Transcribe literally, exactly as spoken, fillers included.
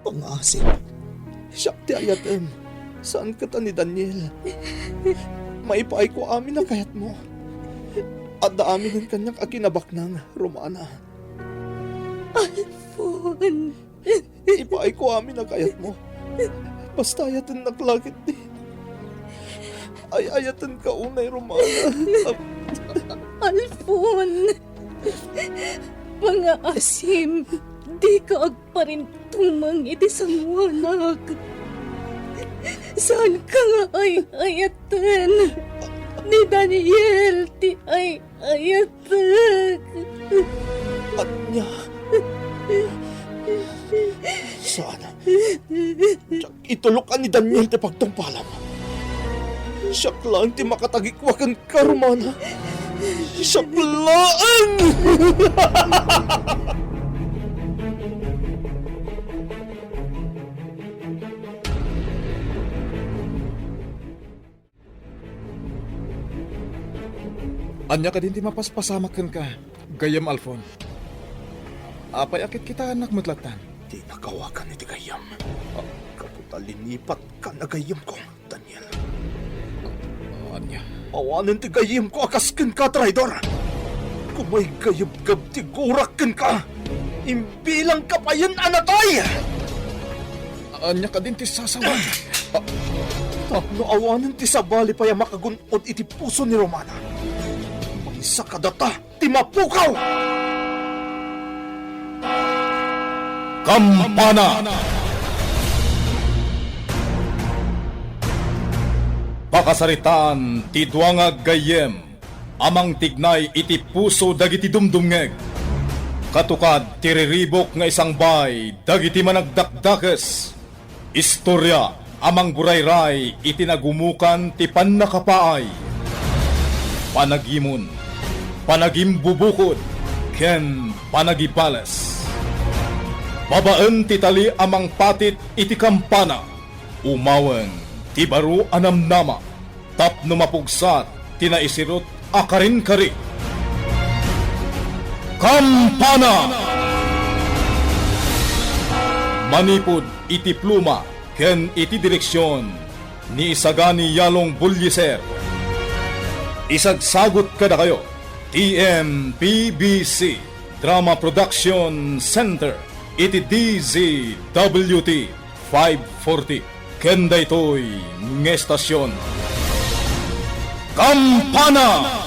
Pangaasim. Siak ti ayatem. Saan kata ni Daniel. Maipaayko amin a kayatmo. Adda aminen kaniak a kinabaknang, Romana. Alfon! Ipaayko amin a kayatmo. Basta ayatennak la ketdi. Ay-ayatenka unay, Romana. Alfon! Pangaasim, dika agparintumeng iti sangoanak. Saanka nga ay-ayaten. Ni Daniel ti ay-ayatek. Ania? Saan? Diak itulok a ni Daniel ti pagtungpalam. Siak laeng ti makatagikua kenka, Romana. Siak laeng! Ania kadin ti mapaspasamak kenka, gayyem Alfon? Apay a kitkitaennak met lattan? Dinak awagan iti gayyem. Ah. Gapu ta linipatkan a gayyemko, Daniel. Ah, ania? Awanen ti gayyemko a kas kenka, traidor! Kumaygayebgab ti gurak kenka! Imbilangka payen a natay! Ania kadin ti sasawen? Ah. Tapno awanen ti sabali pay a makagun-, Od iti puso ni Romana, maysa kadata ti mapukaw! Kampana. Pakasaritaan ti dua nga aggayyem a mangtignay iti puso dagiti dumdumngeg. Katukad ti riribuk nga isangbay dagiti managdakdakes. Istoria a mangburayray iti nagumukan ti pannakapaay, panagimon, panagimbubukod, ken panagibales. Babaen ti tali a mangpatit iti kampana, umaweng ti baro a namnama tapno mapugsat ti naisirut a karinkari. Kampana! Manipud iti pluma ken iti direksion ni Isagani Yalong Bullieser. Isagsagut kadakayo ti M P B C Drama Production Center iti D Z W T five forty. Ken daytoy nga estasion, Kampana!